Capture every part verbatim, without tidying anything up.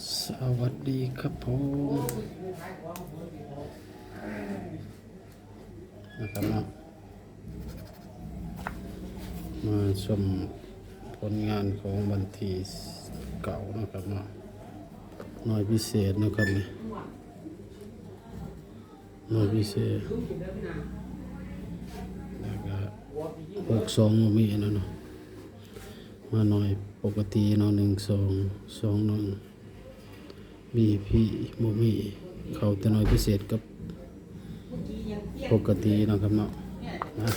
สวัสดีครับผม นะครับเนาะ มาชมผลงานของวันที่เก้านะครับเนาะ หน่วยพิเศษนะครับนี่ หน่วยพิเศษ แล้วก็หกสองบ่มีแล้วเนาะ มาหน่วยปกติเนาะ หนึ่งสอง สองหนึ่ง บีพี บ่มี เข้าแต่หน่วยพิเศษกับปกติเนาะครับเนาะ มา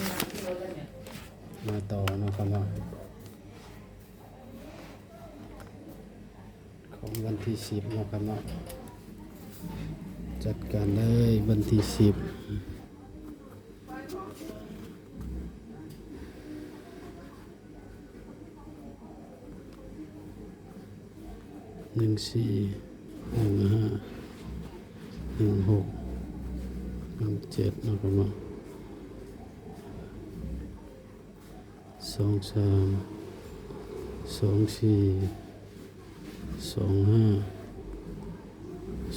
มาต่อเนาะครับเนาะ ของวันที่สิบเนาะครับเนาะ จัดการเลยวันที่สิบ หนึ่งสี่ หนึ่งห้า หนึ่งหก หนึ่งเจ็ด นะครับเนาะ สองสาม สองสี่ สองห้า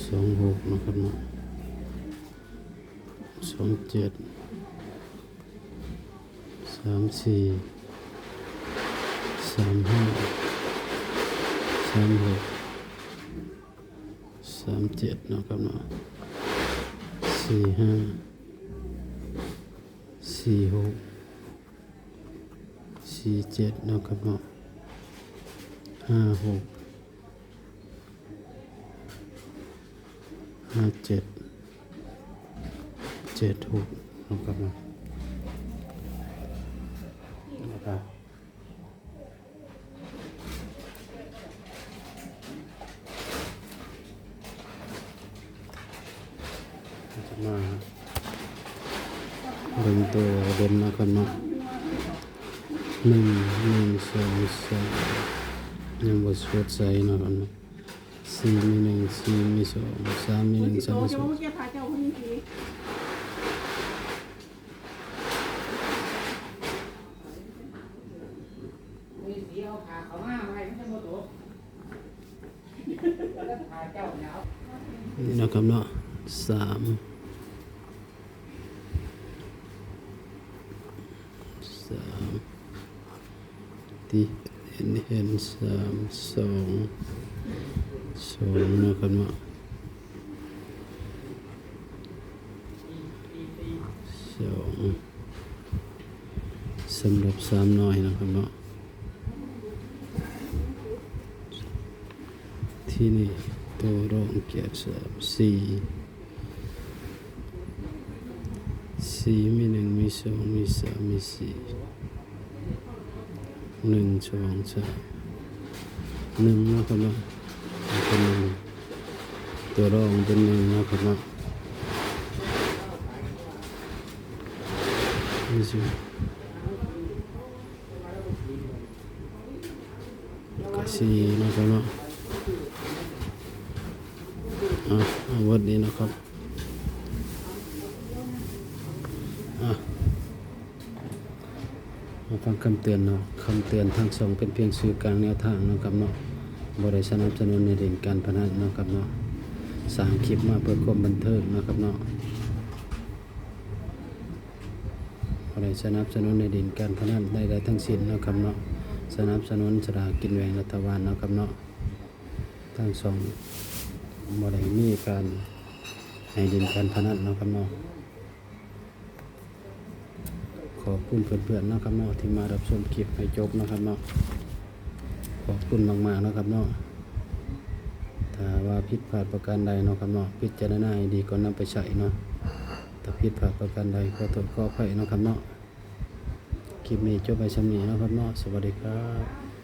สองหก นะครับเนาะ สองเจ็ด สามสี่ สามห้า สามหก สามเจ็ด นะครับเนาะ สี่ห้า สี่หก สี่เจ็ด นะครับเนาะ ห้าหก ห้าเจ็ด เจ็ดหก นะครับเนาะ นะครับ จะมาเบิ่งตัวเด่นนะครับเนาะ หนึ่ง หนึ่ง สอง สอง ยังบ่สดใสนะครับเนาะ สี่ มี หนึ่ง สี่ มี สอง สาม มี หนึ่ง สาม มี สอง นี่นะครับเนาะ สาม สาม ที่เห็น เห็น สาม สอง สอง นะครับเนาะ สอง สำหรับสามหน่วยนะครับเนาะ ที่นี่ตัวรองเกียรติสาม สี่ สี่ มี หนึ่ง มี สอง มี สาม มี สี่ หนึ่ง สอง สาม หนึ่ง นะครับเนาะ เป็น หนึ่ง ตัวรองเป็น หนึ่ง นะครับเนาะ นี่สิ ก็ สี่ นะครับเนาะ อ่ะ เอาวัดนี้นะครับ อ่ะ มาฟังคำเตือนเนาะ คำเตือน ทางช่องเป็นเพียงสื่อกลางแนวทางเนาะครับเนาะ บ่ได้สนับสนุนให้เล่นการพนันเนาะครับเนาะ สร้างคลิปมาเพื่อความบันเทิงเนาะครับเนาะ บ่ได้สนับสนุนให้เล่นการพนันใดๆทั้งสิ้นเนาะครับเนาะ สนับสนุนสลากกินแบ่งรัฐบาลเนาะครับเนาะ ทางช่องบ่ได้มีการให้เล่นการพนันเนาะครับเนาะ ขอบคุณเพื่อนๆเนาะครับเนาะ ที่มารับชมคลิปให้จบเนาะครับเนาะ ขอบคุณมากๆเนาะครับเนาะ ถ้าว่าผิดพลาดประการใดเนาะครับเนาะ พิจารณาให้ดีก่อนนำไปใช้เนาะ ถ้าผิดพลาดประการใดขอโทษขออภัยเนาะครับเนาะ คลิปนี้จบไปส่ำนี้เนาะครับเนาะ สวัสดีครับ